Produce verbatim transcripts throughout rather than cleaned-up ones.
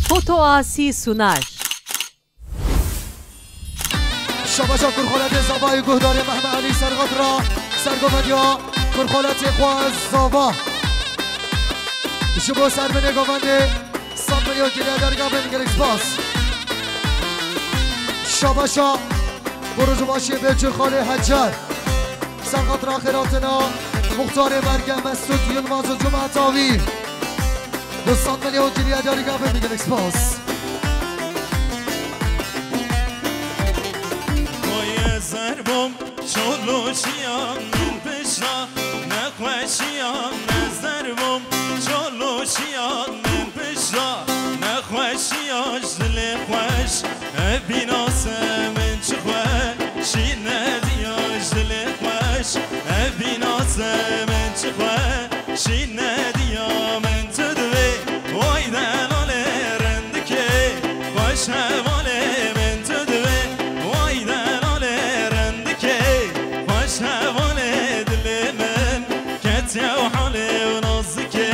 Foto Asî Sunar. Şabaşa kurxoletê zavayî guhdarê Mehme Elî Serxat ra sergovendiya kurxoletê xwe zava. Ji bo serminê govendê sed milyon geriye derga bin gelek spas. Şabaşa bo roj û başiyê bê Çurxalê Hecer. Serxat ra xêratina Muxtarê Merge Mesut Yilmaz û cemaeta wî. Du sed milyon geriye derga bin gelek spas. Koye zer bom, çolûşiya min pişta, nexweşiya me zer bom, çolûşiya min pişta, nexweşiya ji dilê xweş. Ev bînase min çi xweşî nediya ji dilê xweş. Ev bînase min çi xweşî nediya min tu divê. Way delalê rindikê xweş hevalê min tu divê. Way delalê rindikê xweş hevalê dilê min ketiye û halê û nazikê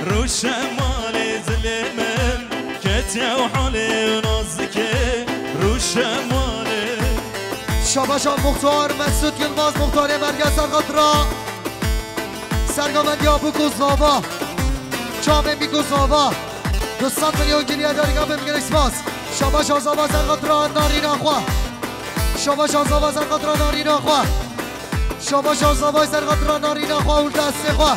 rûşemalê dilê min. Ketiye û halê û nazikê rûşemalê. Şabaşa Muxtar Mesut Yilmaz, Muxtarê Merge Serxat ra sergovendiya bûk û zava. Çavên bîk û zava. Du sed milyon geriye derga bin gelek spas. Şabaşa zava Serxat ra narîna xwe. Şabaşa zava Serxat ra narîna xwe. Şabaşa zavay Serxat ra narîna xwe û destê xwe.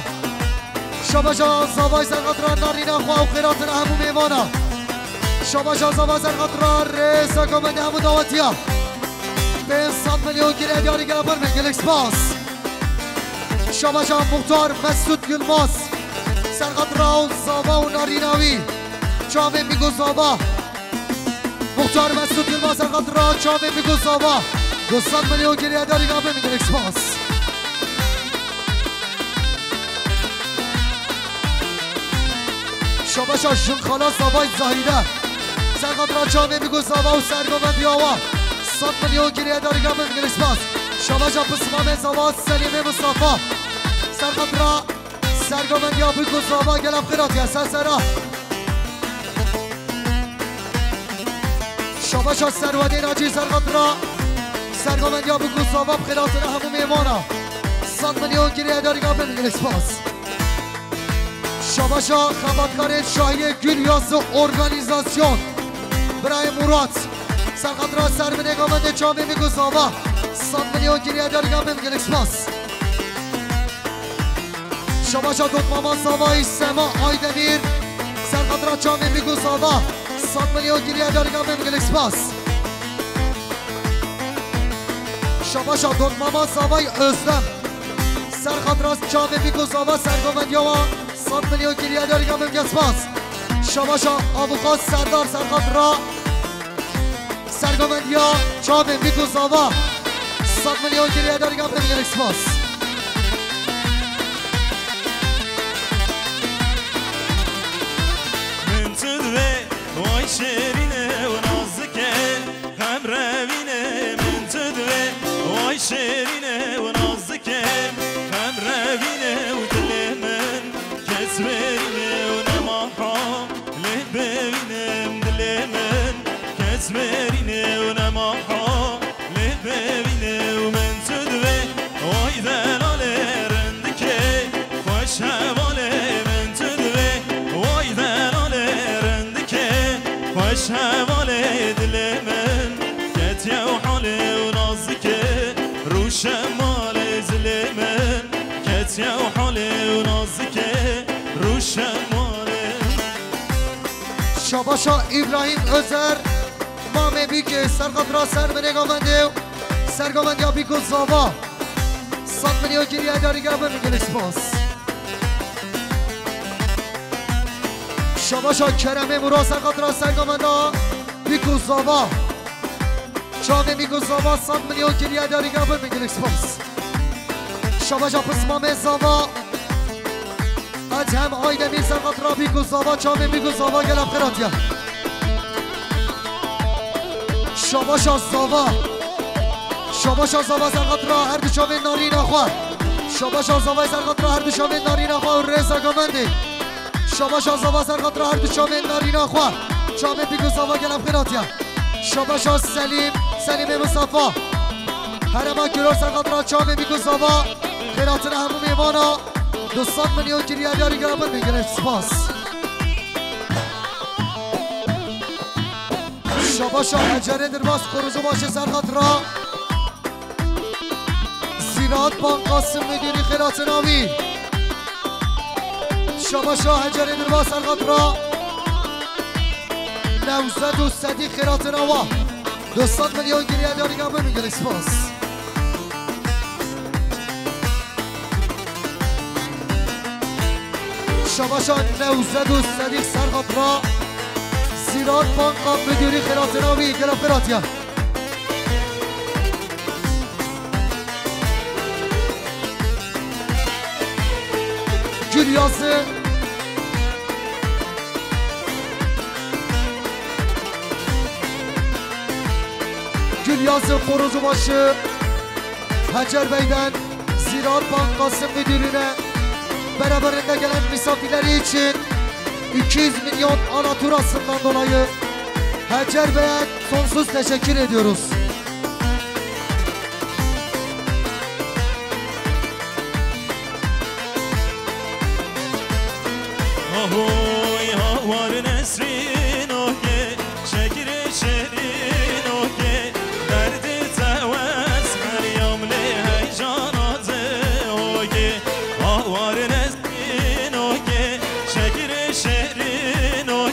Şabaşa zavay Serxat ra narîna xwe û xêratina hemû mêvana. Şabaşa zavay Serxat ra rêza govendê hemû dawetiya. Pênc sed milyon geriye diyarî gele bin gelek spas. Şabaşa Muxtar Mesut Yilmaz Serxat ra û zava û narîna wî. Çavên bîk û zava. Muxtar Mesut Yilmaz Serxat ra çavên bîk û zava. Du sed milyon geriye derga bin gelek spas. Şabaşa jin xala zavay Zahîde. Serxat ra çavên bîk û zava û sergovendiya wa. Sed milyon geriye derga bin gelek spas. Şabaşa pismamê zava Selîmê Mistefa. Serxat ra sergovendiya bûk û zava gela xêratiye ser sera. Şabaşa Serwedê Nacî Serxat ra sergovendiya bûk û zava bi xêratina hemû mêvana. Sed milyon geriye derga bin gelek spas. Şabaşa xebatkarên Şahiyê Gül Yazı Organizasyon. Birayê Murat Serxat ra serminê govendê çavên bîk û zava. Sed milyon geriye derga bin gelek spas. Şabaşa dotmama zavayî Sema Aydemîr. Serxat ra çavên bîk û zava. Sed milyon geriye derga bin gelek spas. Şabaşa dotmama zavayî Özlem. Serxat ra çavên bîk û zava sergovendiya wa. Sed milyon geriye derga bin gelek spas. Şabaşa avukat Serdar Serxat ra sergovendiya çavên bîk û zava. Sed milyon geriye derga bin gelek spas. Min tu divê, way şêrîne û nazike, xem revîne, min tu divê, way şêrîne û nazike, xem revîne û dilê min kes verîne û nema ha. Lê bevînim dilê min, kes verîne û nema ha. Lê bevîne û min tu divê, way delalê rindikê, xweş hevalê min tu divê, way delalê rindikê, xweş hevalê dilê min, ketiye û halê û nazikê, rûşemalê zilê min, ketiye û halê û nazikê, rûşemalê. Şabaşa Îbrahîm Özer, mamê bîkê Serxat ra serminê govendê û sergovendiya bîk û zava. Sed milyon geriye derî gavin gelek spas. Şabaşa Keremê Mura Serxat ra sergovenda bîk û zava. Çavê bîk û zava sed milyon geriye derî gavin gelek spas. Şabaşa pismamê zava. Edhem Aydemîr Serxat ra bîk û zava, çavên bîk û zava gela xêratiye. Şabaşa zava. Şabaşa zava Serxat ra her du çavên narîna xwe. Şabaşa zava Serxat ra her du çavên narîna xwe û rêza govendê. Şabaşa zava Serxat ra her du çavên narîna xwe. Çavê Bîk û Zava gelek xêr hatiye. Şabaşa Selîm, Selîmê Mistefa. Herêma Kiror ser xatira Çavê Bîk û Zava. Xêr hatina hemû mêvana. Du sed milyon kiriye diyarî gelek bin gelek spas. Şabaşa Hecerê Dirbas, Xoruz û Başê ser xatira. Ziraat Banka Sim Müdürü xêr hatina wî. Şabaşa Hecerê Dirbas ser xatira. Newzed û Sedî xêr hatina wa. Du sed milyon giriye diyarî gelek bin gelek spas. Şabaşa Newzed û Sedî ser xatira. Ziraat Banka Müdürü xêr hatina wî gelek xêr hatiye. Gül Yazı. Gül Yazı Xoruz û Başê Hecer Bey'den Ziraat Bankası Müdürü'ne beraberinde gelen misafirleri için iki yüz milyon ana turasından dolayı Hecer Bey'e sonsuz teşekkür ediyoruz. Ahoy, hawar Nesrîn, oh, şekerê şêrîn, oh, derdê te wes heryam lê heycana te, oh, hawar Nesrîn, oh, şekerê şêrîn, oh,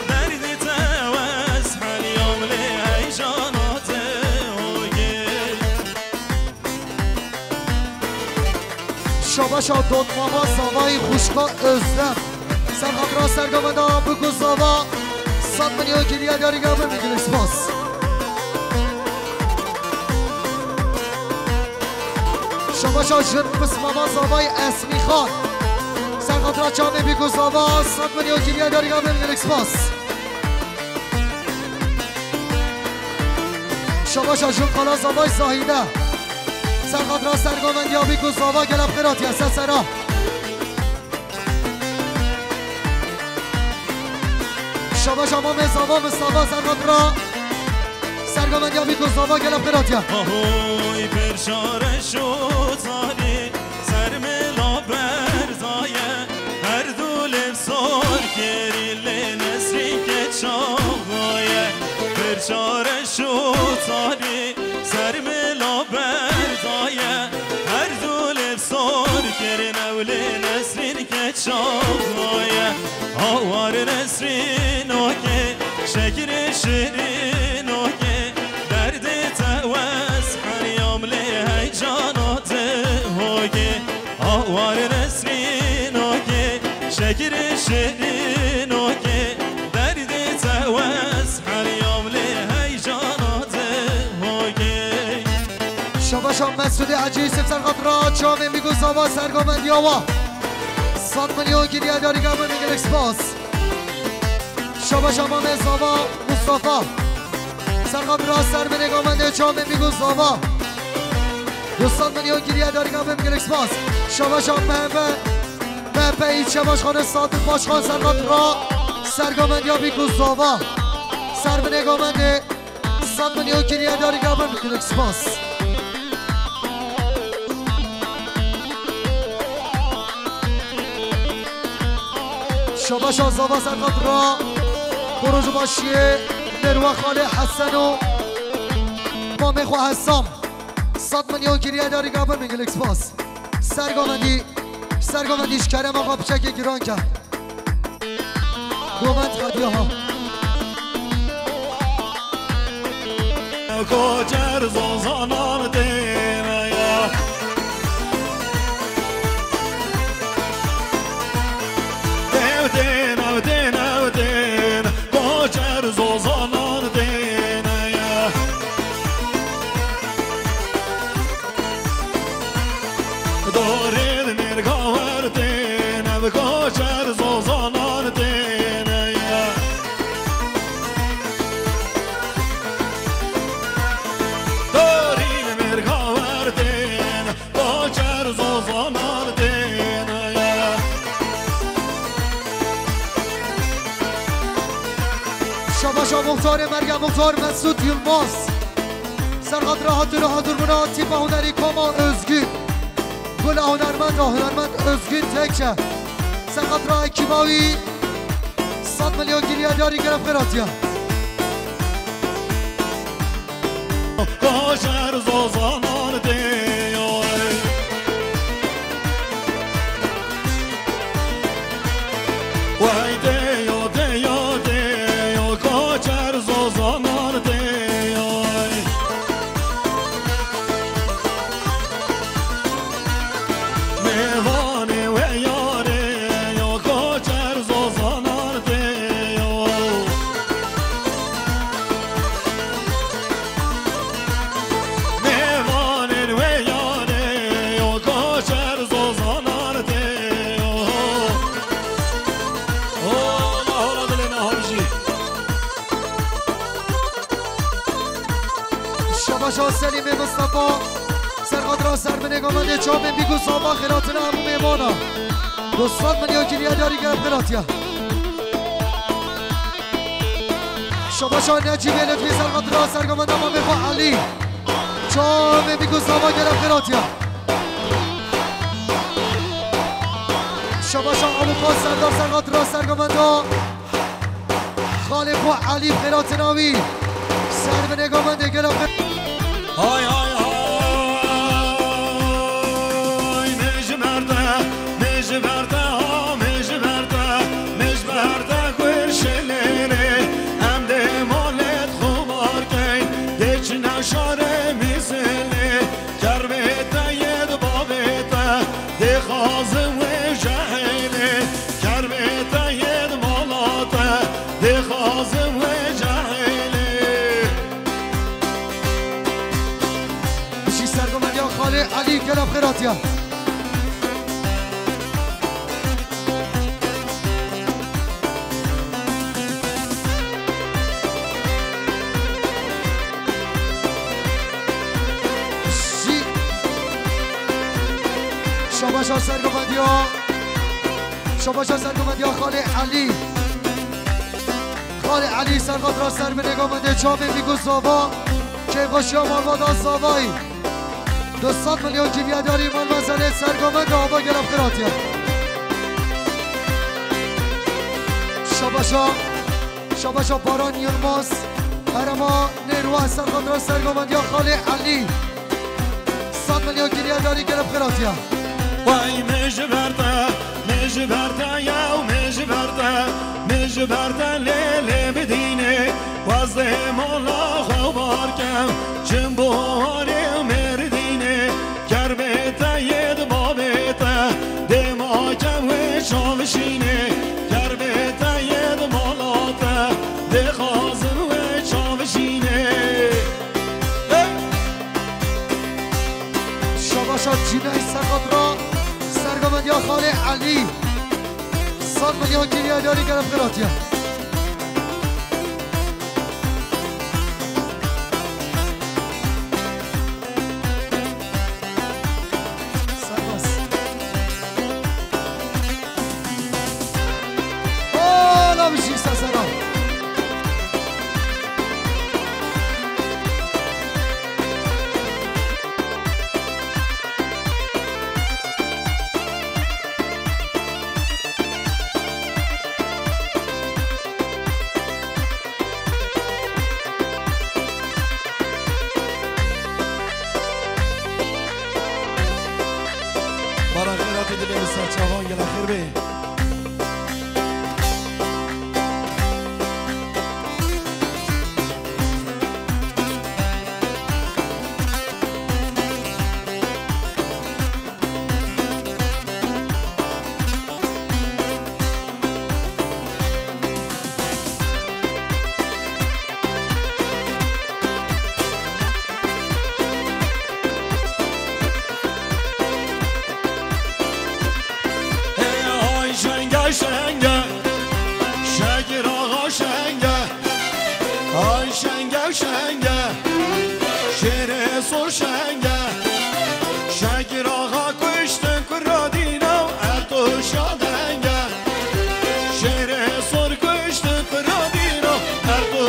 derdê te wes heryam lê heycana te, oh. Şabaşa dotmama zavayî xwişka Özlem. Ser xatira sergavenda Bîk û Zava sed milyon kiriye diyarî gelek bin gelek spas. Şabaşa jin pismama zavayî Esmî Xan. Ser xatira Çavê Bîk û Zava sed milyon kiriye diyarî gelek bin gelek spas. Şabaşa jin qala zavay Zahîde. Ser xatira sergovendiya Bîk û Zava gelek xêr hatiye, ser sera. Şabaşa mamê Zava Mistefa ser xatira sergovendiya Bîk û Zava gelek xêr hatiye. Ahoy, perşare şo zalî. Ser mila berdaye, her du lêv sor kirî lê Nesrîn keça xwe ye. Pirça reş û tarî, ser mila berdaye, her du lêv sor kirin ew lê Nesrîn keça xwe ye. Hawar Nesrîn okê, şekirê şirîn okê, derdê te wes heryam lê heycana te hokê. Hawar Nesrîn okê, şekirê şirîn okê, derdê te wes heryam lê heycana te hokê. Şabaşa Mesûdê Hecî Yusuf ser xatira çavên Bîk û Zava sergovendiya wa. Sed milyon giriye darîka min gelek spas. Şabaşa mamê Zava Mustafa. Serxatira ser binê gamendê çavên Bîk û Zava. Du sed milyon giriye darîka min gelek spas. Şabaşa M H P, M H P ilçe başkanı Sadık Başkan serxatira sergovendiya Bîk û Zava. Ser binê gamendê sed milyon kiriye darîka min gelek spas. Şabaşa Zava serxatira Xoruz û Başiyê Nêrwe Xalê Hesen û mamê xwe Hesam. Sed milyon kiriye darîka min gelek spas. Sergovendî, sergovendî ji kerema xwe piçekê giran kir. Govend xediya ha. Koçer zozanan têne ya. Ew tên, ew tên, ew tên, koçer zozanan têne ya. Dorê di mêrga wer têne, bi koçer zozanan têne ye. Dorê di Başa muxtarê merge muxtar Mesut Yılmaz. Serqatra hatır hazır buna tipa huneri Koma Özgün. Gula hunermend, hunermend Özgün Tekçe. Serqatra ekiba wî sed milyon giriye diyarî gerek qiratiye. Koşer zozanan diyor. Vay diyor, diyor, diyor, koçer zozanan diyor. Mêvanê wê yarê yo, koçer zozanan tê yo. Mêvanên wê yarê yo, koçer zozanan tê yo. Ola, ola, dilê me hevjî. Şabaşa Selîmê Mistefa, serqatra ser binê gamendê çavên bîk û sava xêratina hemû mêvana. Du sed milyon kiriye diyarî gerek xêratiye. Şabaşa Necîbê Lutfî, serqatra ser gamenda mamê xwe Elî. Çavên bîk û sava gerek xêratiye. Şabaşa Aluka Serdar, serqatra ser gamenda Xalê xwe Elî xêratina wî. Ser binê gamendê gelo xêr. Hay, hay, hay, min ji ber te, min ji ber te, ha, min ji ber te, min ji ber te xwe şelêrê. Em dê malê xwe bar keyn, dê çine şarê mîzêlê. Kerbê te yê di bavê te, dixwazim wê jehêlê. Kerbê te yê di mala te, dixwazim wê cehêlê. Ji sergomendiya Xalê Elî gelo xêratiya. Jî şabaşa sergomendiya, şabaşa sergomendiya Xalê Elî. Xalê Elî serqatra ser binê gamendê çavên bîk û sava, kêfxweşiya malbata zavayî. Du sed milyon kîvyedarî malmezelê sergomenda ava gelo xêratiye. Şabaşa, şabaşa Baran Yılmaz, herema Nêrwa serqatra sergomendiya Xalê Elî. Sed milyon kiriye darî gelek xêratiya. Vay min ji ber te, min ji ber te ya, min ji ber te, min ji ber te lê lê bidînê. Wazê mala xwe bar kem, çim bo warê Mêrdînê. Kerbê te yê di bavê te, dê ma kem wê çavşînê. Kerbê te yê di mala te, dê xazim wê çavşînê. Hey! Şabaşa Cîney Serqatra, sergomendiya Xalê Elî. Sed milyon kiriye darî gelek xêratiye. Serbest. Ola bijî sersera. Baran xêratê dilê min ser çavan gele xêr bê. Hey, ay şenge şenge, Şekir ağa şenge. Ay şenge şenge, şêrê sor şenge. Şekir ağa kuştin kura dîna, Ertoşa denge. Şêrê sor kuştin kura dîna, Ertoşa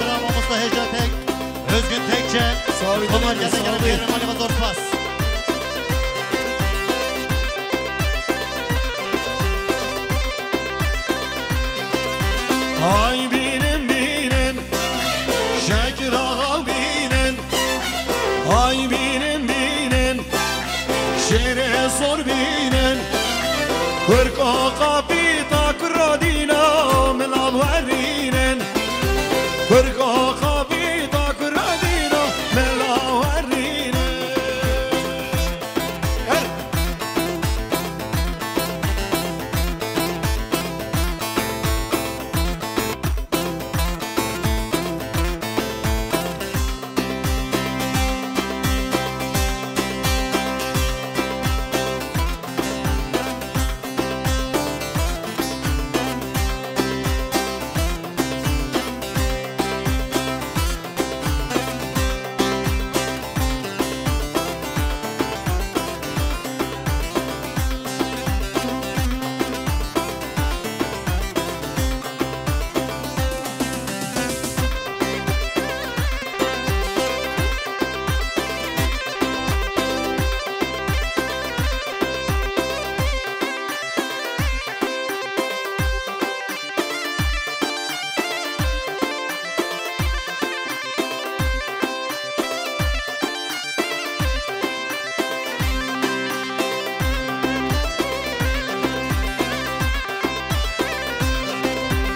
Mamosta Hêja Tek, Özgün Tekçe, Sağ ol, Omar Gelen, sağ ol. Gelen, Gelen, Maliba, zor spas. Ay bînin bînin, Şekir Axa bînin. Ay bînin bînin, şêrê zor bînin. Kurk Axa pîta kura dîna, mila werînin. Kurk Axa pîta kura dîna, mila werînin.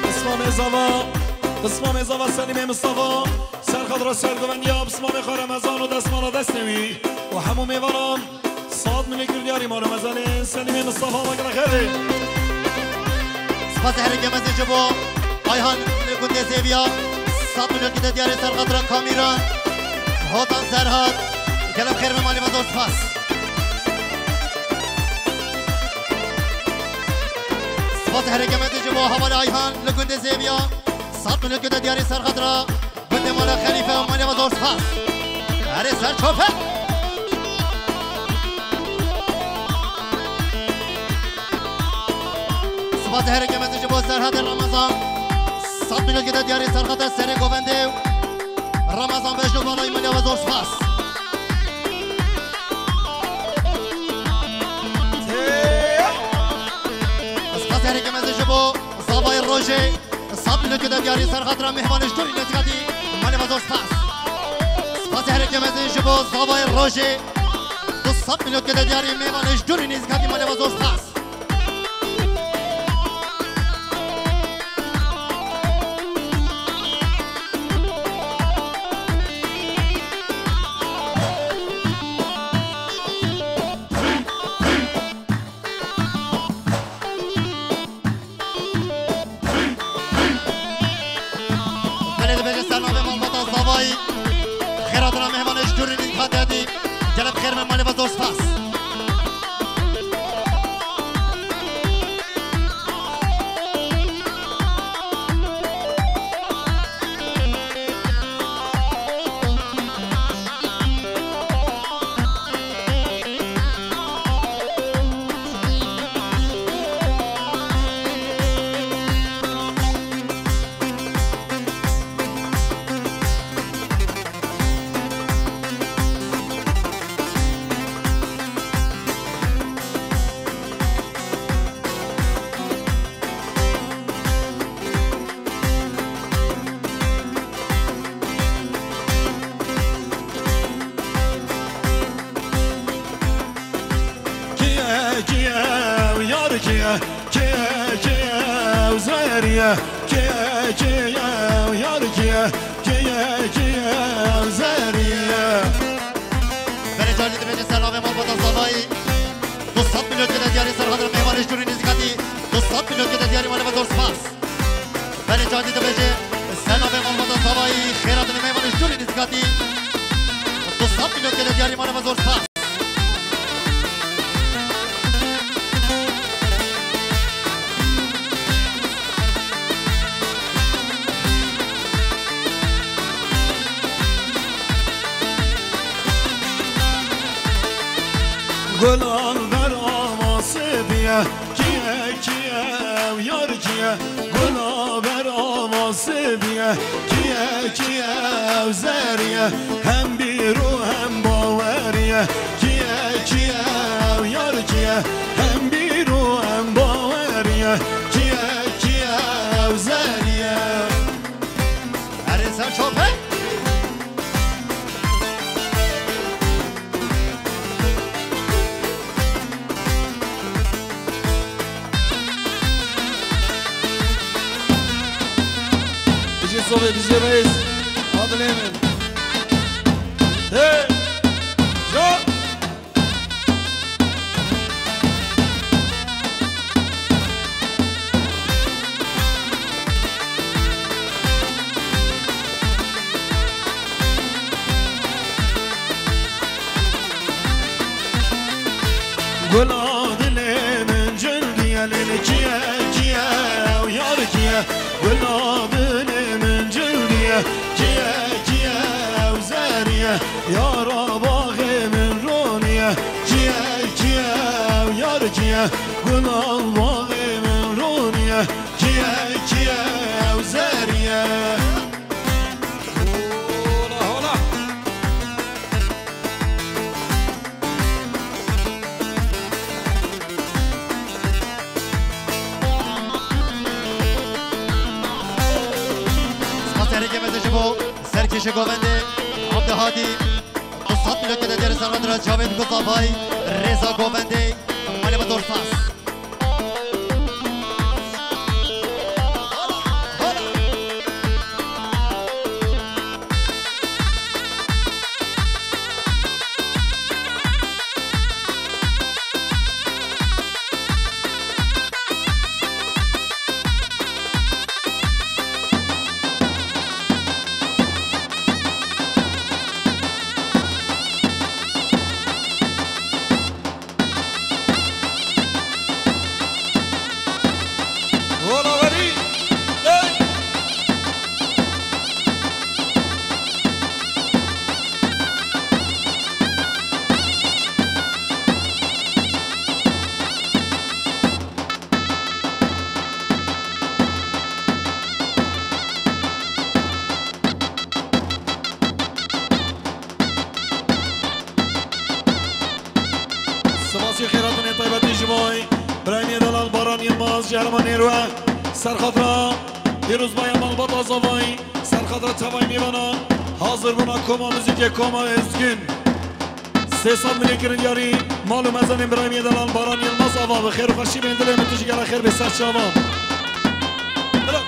Pismamê zava, pismamê zava Selîmê Mistefa, ser xatira sergovendiya pismamê xwe Remezan û destmala destê wî û hemû mêvanan. Sed milyon kir diyarî mala mezelê Selîmê Mistefa, ve gele xêrê. Spas herikê mezin ji bo Ayhan li gundê Zêviya. Sed milyon kide diyarî ser xatira Kamîran. Hozan Serhat. Gelek xêr be malê me, zor spas. Spas herikê mezin ji bo hevalê Ayhan li gundê Zêviya. Sed milyon kide diyarî ser xatira Gundê mala Xelîfe, malê me zor spas. Erê ser çope. Spas herikê mezin ji bo Serhedê Ramazan. Sed milyon kide diyarî ser xatir serê govendê. Ramazan Bejno balayî, malê me zor spas. Spas herikê mezin ji bo Zavayê Rojê. Sed milyon kide diyarî ser xatira mêvanê ji dûrî nêzîkatî, malê me zor spas. Spas herikê mezin ji bo Zavayê Rojê. Du sed milyon kide diyarî mêvanê ji dûrî nêzîkatî, malê me zor spas. Belê dibêje ser navê malbata Zavayî. Xêr hatina mêvanê ji dûrî nîzîkatî. Gelek xêr me, malê me zor spas. Kî ye, kî ye ew yar, kî ye? Kî ye, kî ye ew zerî ye? Kî ye, kî ye ew yar, kî ye? Kî ye, kî ye ew zerî ye? Berê carî dibêje ser navê malbata Zavayî. Du sed milyon kide diyarî ser xatir mêvanê ji dûrî nêzîkatî. Du sed milyon kide diyarî, malê me zor spas. Berê carî dibêje ser navê malbata Zavayî, xêr hatinê mêvanê ji dûrî nêzîkatî. Du sed milyon kide diyarî, malê me zor spas. Gula ber ava sêviye, kî ye, kî ye ew yar, kî ye? Gula ber ava Sibiye, kiye, kiye ew zeriye, hem bîr û hem baweriye. Kiye, kiye ew yar kiye, hem bîr û hem baweriye. Kiye, kiye ew zeriye. Erê ser çape. Bijî Sobê, bijî Reis. Adilê min. Hey! Can! Gula dilê min cil diye, lê kiye, kiye ew yar kiye? Gula dilê min cil diye, kiye, kiye ew zeriye? Yara baxê min roniye, kiye, kiye ew yar kiye? Gula baxê min roniye, kiye, kiye ew zeriye? Hola, hola. Spas herêkê me ji bo serkêşê govendê Abdihadî. Du sed milyon T L dêre servadira çavên ku zavay rêza govendê. Malê me zor spas. Hola werî. Hey! Spas û xêratinên taybetî ji bo Birayê Delal Baran Yilmaz ji herêma Nêrwe, serxatira pîrozbaya malbata zavayî, serxatira tevayî mêvana, hazirbûna koma muzîkê koma Êzgin. Sê sed milyon kirin diyarî mal û mezenên Birayê Delal Baran Yilmaz ava bi xêr û xweşî bên dilê min tu ji gela xêr bê ser çavan. Bira.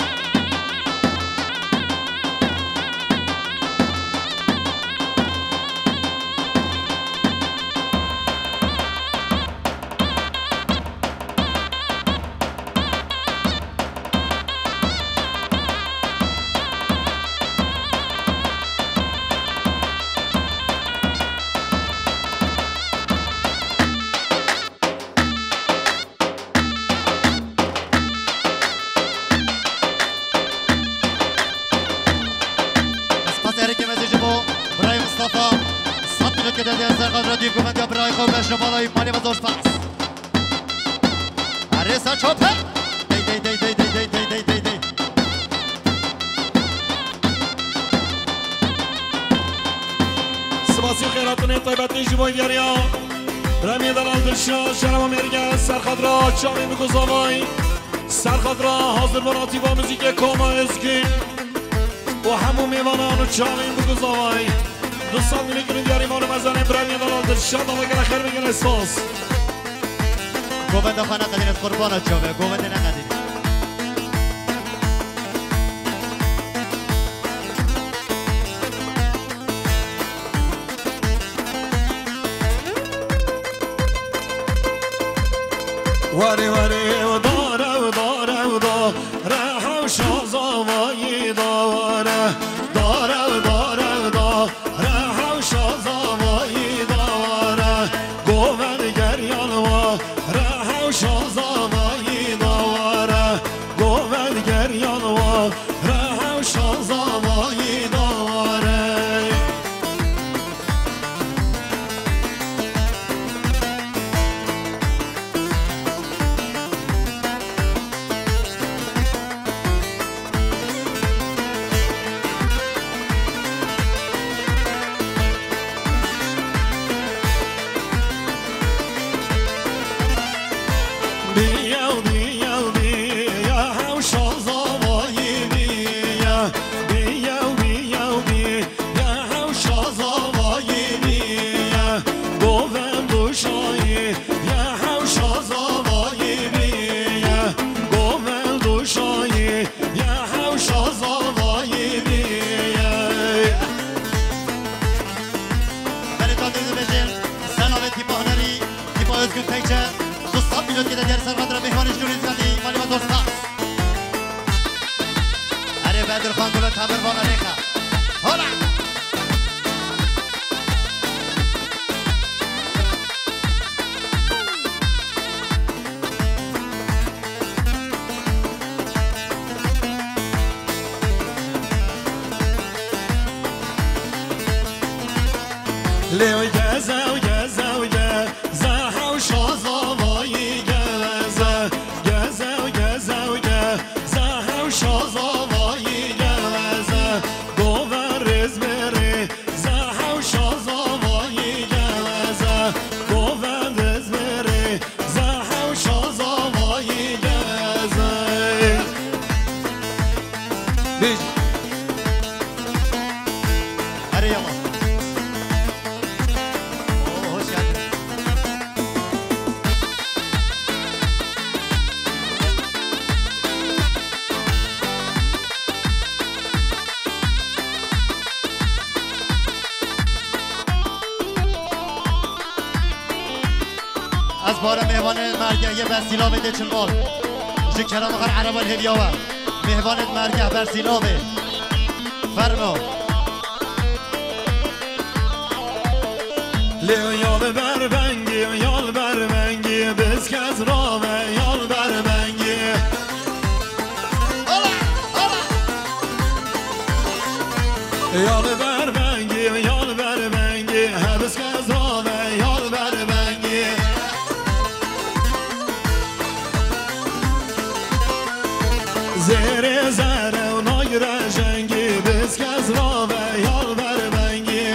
Spas herêkê me ji bo birayê Mistefa. Sed milyon T L dêre serxatira dîv govendê birayê xwe û beşno balay malê me zor spas. Erê ser çape. Dey, dey, dey. Spas û xêratinên taybetî ji bo diyariya Remê Delal Dilşad, ji herêma Mêrge, serxatira çavên bikuzavay, serxatira hazirbûna tîpa muzîkê koma Êzgin û hemû mêvanan û çavên bikuzavay. Du sed milyon kirin diyarî mal û mezenên Birayê Delal Dilşad, ava gele xêr bigele soz. Govenda xwe neqedîne, qurbana çavê, govendê neqedîne. Warê warê ew dare, ew dare, ew dare hewşa zavayî daware. Dare, ew dare, ew dare hewşa zavayî daware. Govend geriyan ware hewşa zavayî daware. Govend geriyan ware hewşa zavayî daware. Lê geze û geze û geze hew şazavayî geze. Geze û geze û geze hew şazavayî geze. Govend Îzmîrê ze hew şazavayî geze. Govend Îzmîrê ze hew şazavayî geze. Bêj. Erê yala. Oo, hoş geldin. Ez bare mêvanê mergeh yê Bersîlavê dê çin bal. Ji kerema xwe ereba hêviya we. Mêvanê mergeh Bersîlavê. Fermo. Lê yal berbengî, yal berbengî, biskez rave, yal berbengî. Hala, hala. Yal berbengî, yal berbengî, he biskez rave, yal berbengî. Zêrê zere û nagire jengî, biskez rave yal berbengî.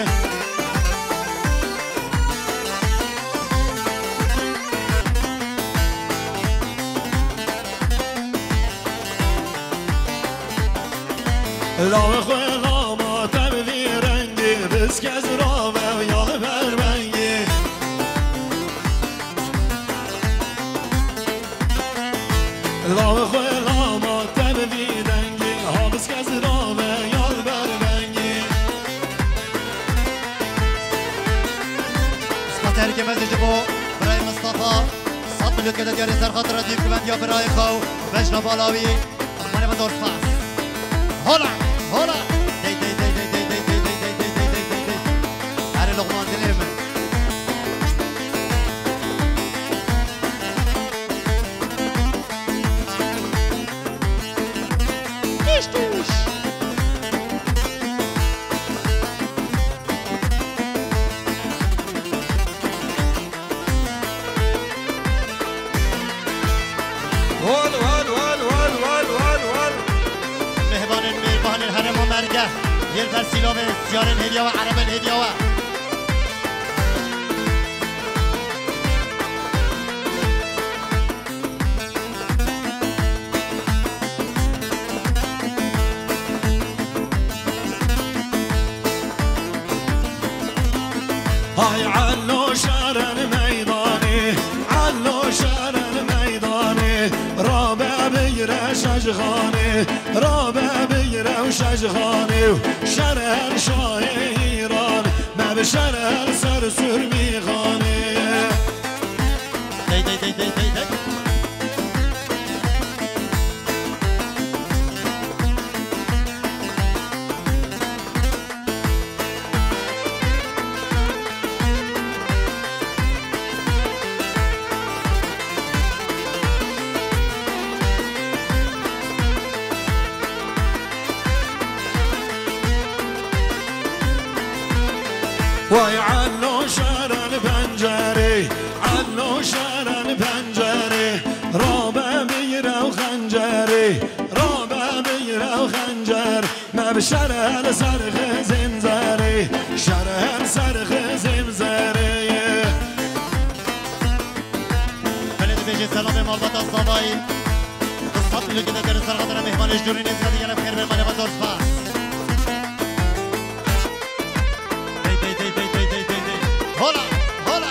Lawê xwe lama te bi vî rengî, biskez rave yal berbengî. Lawê xwe lama te bi vî dengî, ha biskez rave yal berbengî. Spas herkê mezin ji bo birayê Mistefa. Sed milyon kete diyarê ser xatira dîv guvendiya birayê xwe û bejna bala wî. Mane ve dor spas. Hola, hola. Dey, dey, dey. Erê Lokman dilê min. Tîş tîş. Hol, hol, hol. Mêvanên mêvanên herêma mergeh, yên Bersîlavê, siyarên hêviya we, erebên hêviya we. Hay Ello şeren meydanê, Ello şeren meydanê, rabe bigre şejxanê, rabe bigre û şejxanê û şeren şahê Îran, me bi şeren ser sûr mîxanê. Dey, dey, dey, dey, dey, dey. Vay Ello şeren pencerê, Ello şeren pencerê, rabe bigre û xencerê, rabe bigre û xencer, me bi şeren ser xizên zerê, şeren ser xizên zerê. Belê dibêje selamê malbata Savayî. Sed milyon kete diyarê ser xatira mêhmanê ji Cûrînê, sed gelek xêr be, mane ve dor spas. Dey, dey, dey. Hola, hola.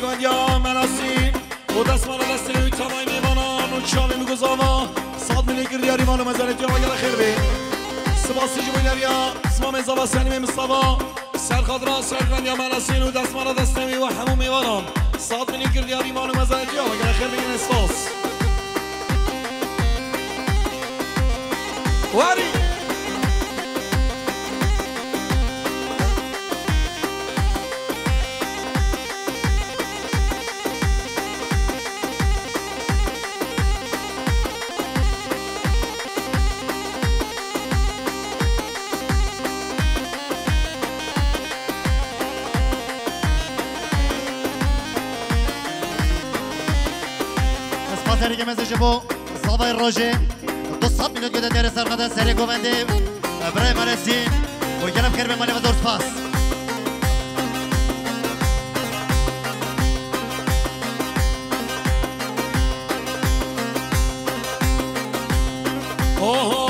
Galiya Melasî û destmala destê wî tevayî mêvanan û çavên bi guzava. Sed milyon kir diyarî mal û mezelê tiya, gele xêr bê. Spasî ji bo ileriya Simamê Zava Selîmê Mistefa. Serxadra serxadiya Melasîn û destmala destê wî û hemû mêvanan. Sed milyon kir diyarî mal û mezelê tiya, gele xêr bê, gelek spas. Warî. Ez xatirê mezin ji bo Zavayê Rojê, du sed milyon gode diyarê serxada serê govendê, birayê Meresî, û gelek xêr be, malê me zor spas. Oy,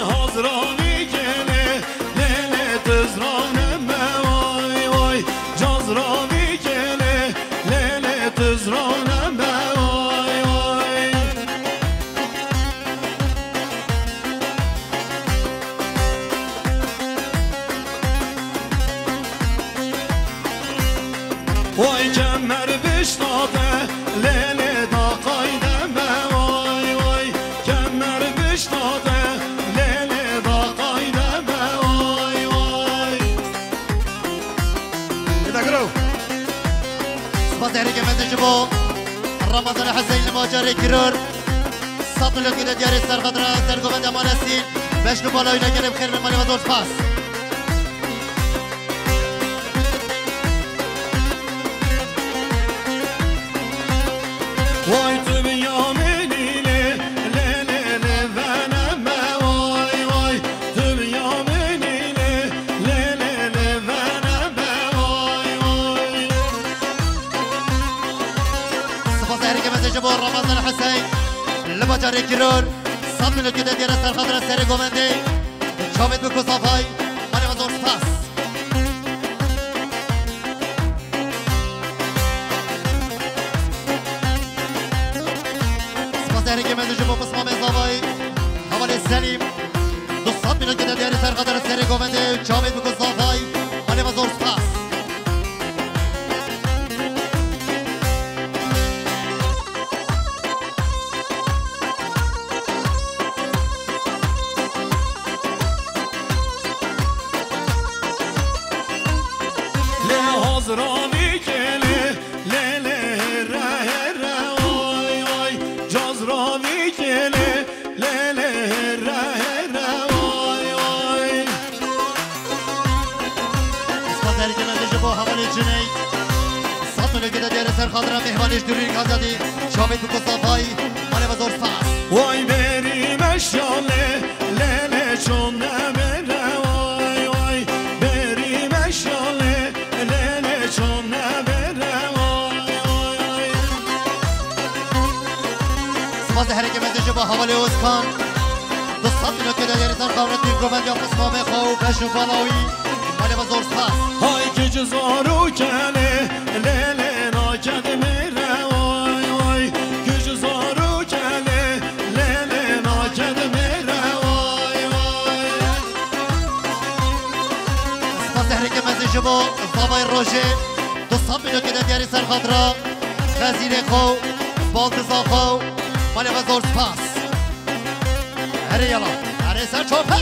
hazranî gelê, lê, lê, tizranê me, oy, oy, cazranî gelê, lê, lê, tizranê me, oy, oy. Oy kemer biştate, lê lê da qayde me, oy, oy. Kemer biştate, lê lê da qayde me, oy, oy. Êda giro. Spas herêke mezin ji bo Ramazan Hüseyin li Macarê Kiror. Sed milyon gode diyarê serxadra sergovenda Manesî. Beş li bala wî ne gelê bi xêr be, malê me zor spas. Vay tu biyamînî lê, lê, lê, lê, vene me, vay, vay. Tu biyamînî lê, lê, lê, lê, vene me, vay, vay. Spas herêke mezin ji bo Ramazan Hüseyin. Li Macarê Kiror. Sed milyon gode diyarê serxadra serê govendê. Çavên bi ku zafay. Malê me zor spas. Spas herêke mezin ji bo pismamê zavayî. Hevalê Selîm. Du sed milyon gode diyarê serxadra serê govendê. Çavên bi ku zafay. Malê me zor spas. Lê hazranî gelê, lê lê hêre hêre, oy, oy. Cazranî gelê, lê lê hêre hêre, oy, oy. Spas herêke mezin ji bo hevalê Ciney. Sed milyon gode diyarê serxadra mêhvanê ji Dûrî Kazadî. Çavên bi ku zafay. Malê me zor spas. Vay berî meşalê, lê lê çon nemêre, vay, vay. Berî meşalê, lê lê çon nemêre, vay, vay. Spas herêke mezin ji bo hevalê Ozkan. Du sed milyon gode diyarê serxadra tîm govendê ya pismamê xwe û beş û bala wî. Malê me zor spas. Hay kic zarokene, lê lê naked mêre, vay, vay. Kic zarokene, lê lê naked mêre, vay, vay. Spas herêke mezin ji bo zavayê rojê. Du sed milyon gode diyarê serxadra xezîrê xwe, baldiza xwe. Malê me zor spas. Erê yala, erê ser çape.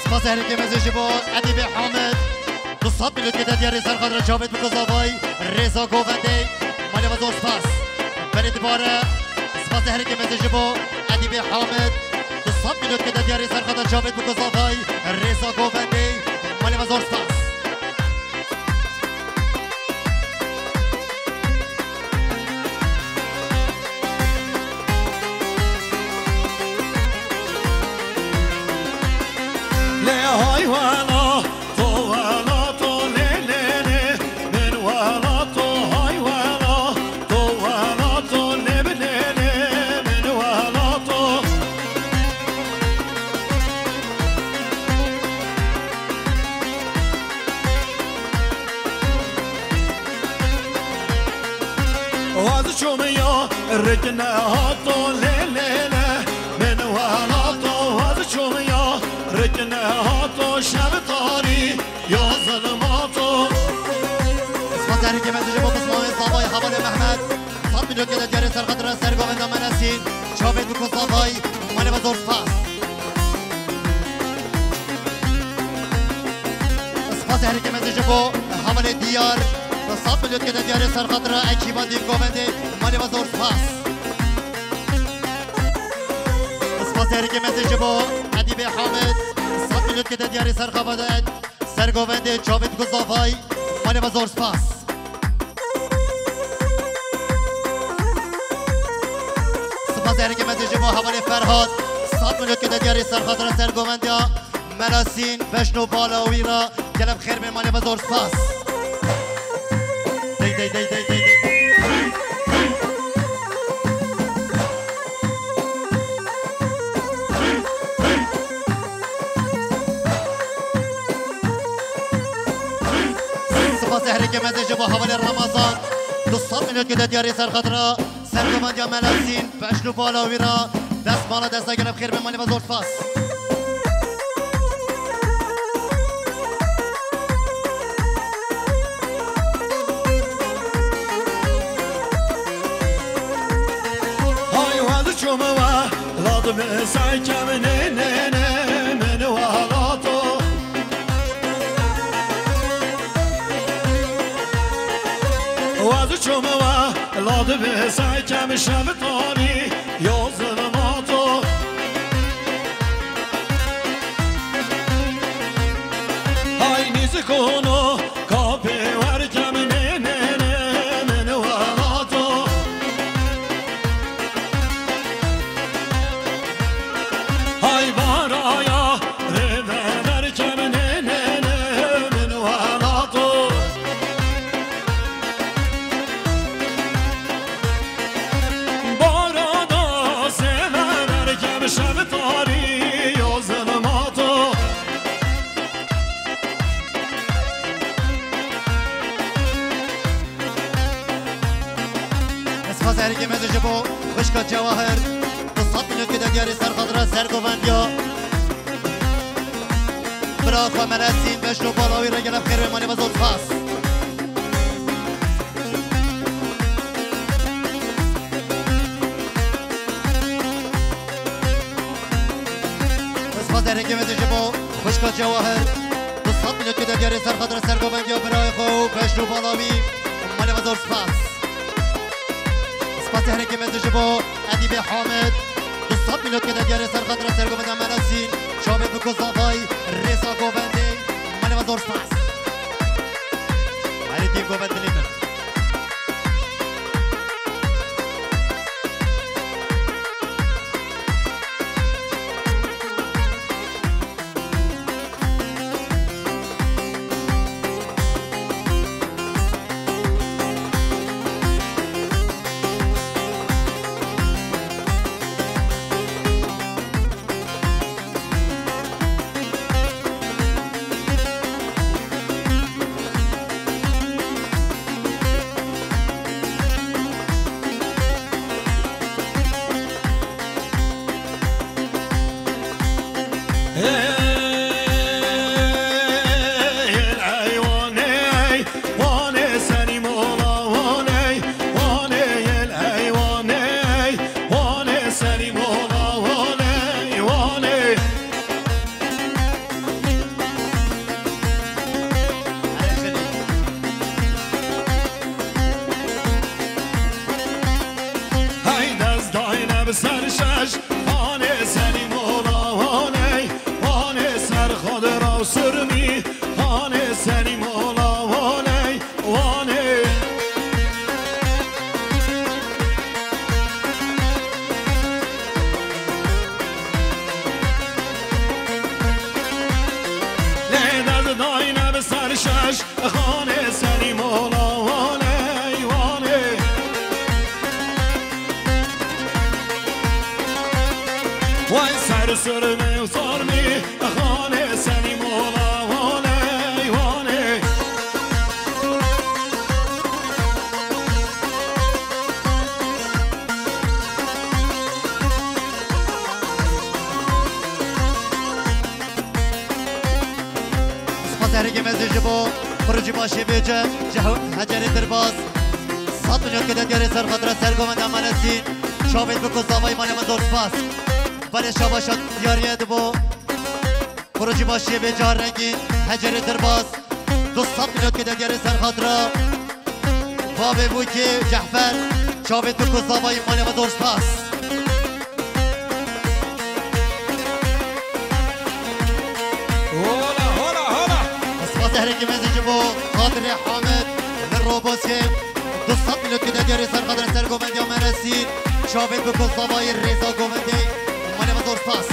Spas herêke mezin ji bo Edîbê Hamid. Du sed milyon gode diyarê serxadra çavêt bi ku zavay. Rêza govendê. Malê me zor spas. Berê dibare. Spas herêke mezin ji bo Edîbê Hamid. Du sed milyon gode diyarê serxadra çavêt bi ku zavay. Rêza govendê. Malê me zor spas. Lê hay wela, to wela, to lê lê lê. Min wela, to hay wela, to wela, Çûmiya rik nehato lê lê lê, min welato wez çûmiya rik nehato şev tarî ya zilmato. Spas herikê me ji bo pismamê Zavayê hevalê Mehmet. Sed milyon kete diyarê ser xatira ser govenda me Nesîn. Çavê Duko Zavay, malê me zor spas. Spas herikê me ji bo hevalê Diyar. Sed milyon kete diyarê ser xatira ekîba dîn govendê, malê me zor spas. Spas herikê me ji bo Edîbê Hamid. Sed milyon kete diyarê ser xatira, ser govendê Çavê Duko Zavay, malê me zor spas. Spas herikê me ji bo hevalê Ferhat. Sed milyon kete diyarê ser xatira ser govendiya Melasîn, beşno bala wî ra gelek xêr bên malê me zor spas. Dey, dey, dey, dey, dey, dey. Spas herikê me ji bo hevalê Ramazan. Du sed milyon kete diyarê ser xatira. Sergovendiya Melasîn, beşno bala wî ra, dest mala desta gelek xêr be malê me zor spas. Hay wez çûme we, lad bi saykem nê, nê, nê, min welato. Wez çûme we, lad bi saykem şev tarî yo zilmato. Hay nîzikono kapê werkem nê, nê, nê, min welato. Hay baraya rê vener kem nê, nê, nê, min welato. Barada sêver kem şev tarî yo zilmato. Ez xwazerikê me ji bo xwişka Cewahir, di sed milyon kete diyarê ser xatira sergovendiya bira xwe Meresîn, beşno bala wî re gelek xêr wê malê me zor spas. Spas herikê me ji bo xwişka Cewahir. Du sed milyon kete diyarê ser xatira sergovendiya birayê xwe û beşno bala wî. Malê me zor spas. Spas herikê me ji bo Edîbê Hamid. Du sed milyon kete diyarê ser xatira sergovendiya Meresîn. Çavê biko zavay rêza govendê. Malê me zor spas. Herî dîv govend dilê min. Hey dest dayne bi ser şeş, hanê Selîm ola hanê, hanê ser xwe de raw sirmî, hanê Selîm ola hanê, hanê. Lê dest dayne bi ser şeş, xanê Selîm ola wanê, wanê. Way ser sirmê û sarmê, xanê Selîm ola wanê, wanê. Tehrikê mezin ji bo Xuricî Başê Bêce, ji Hew-, Hecerê Dirbaz. Sed milyon kede diyarê ser xatira sergovenda Meresîn. Çavêt biko zavayî malê me zor spas. Belê şabaşa diyariye dibo. Xuricî Başê Bêce Rengîn, Hecerê Dirbaz. Du sed milyon kede diyarê ser xatira. Bavê Bûkê Cehfer, çavê tu ku zavayî malê me zor spas. Hola, hola, hola. Spas tehrikê mezin ji bo Qadirê Hamid, li Roboskê. Du sed milyon kede diyarê ser xatira ser govendiya Meresîn. Çavê tu ku zavayî rêza govendê malê me zor spas.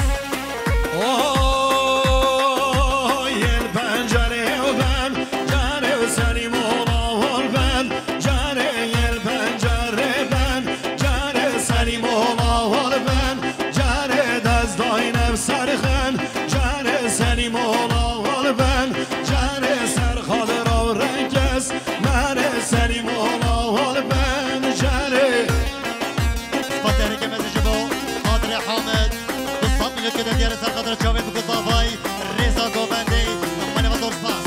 Oy, yel pencerê ben, canê Selîm ola hol ben, canê yel pencerê ben, canê Selîm ola hol ben, canê dest dayne serxen, canê Selîm ola hol ben, canê serxal raw renkes, merê Selîm ola hol ben, canê. Spas tehrikê mezin ji bo Qadirê Hamid. Du sed milyon kede diyarê ser xatira çavê biko zavayî rêza govendê. Malê me zor spas.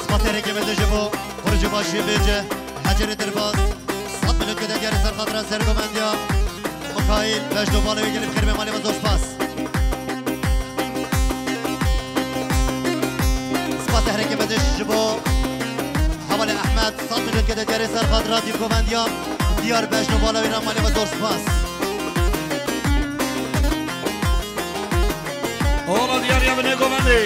Spas tehrikê mezin ji bo Xuricî Başê Bêce, Hecerê Dirbaz. Sed milyon kede diyarê ser xatira sergovendiya Mikaîl, Bejno Bala wê gelê bi xêr be malê me zor spas. Spas tehrikê mezin ji bo Hevalê Ehmed, sed milyon kede diyarê ser xatira dîv govendiya Diyar, Bejno Bala wê re malê me zor spas. Ola diyar ya binê govendê.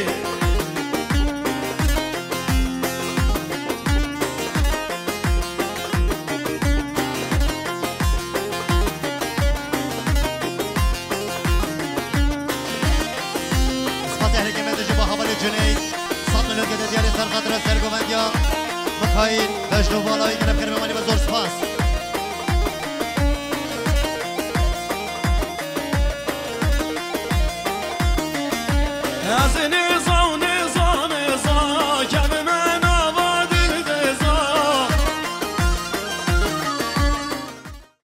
Spas tehrikê mezin ji bo Hevalê Cuneyt. Sed milyon kede diyarê ser xatira sergovendiya Mikaîl, Bejno Bala wê gelê bi xêr be malê me zor spas.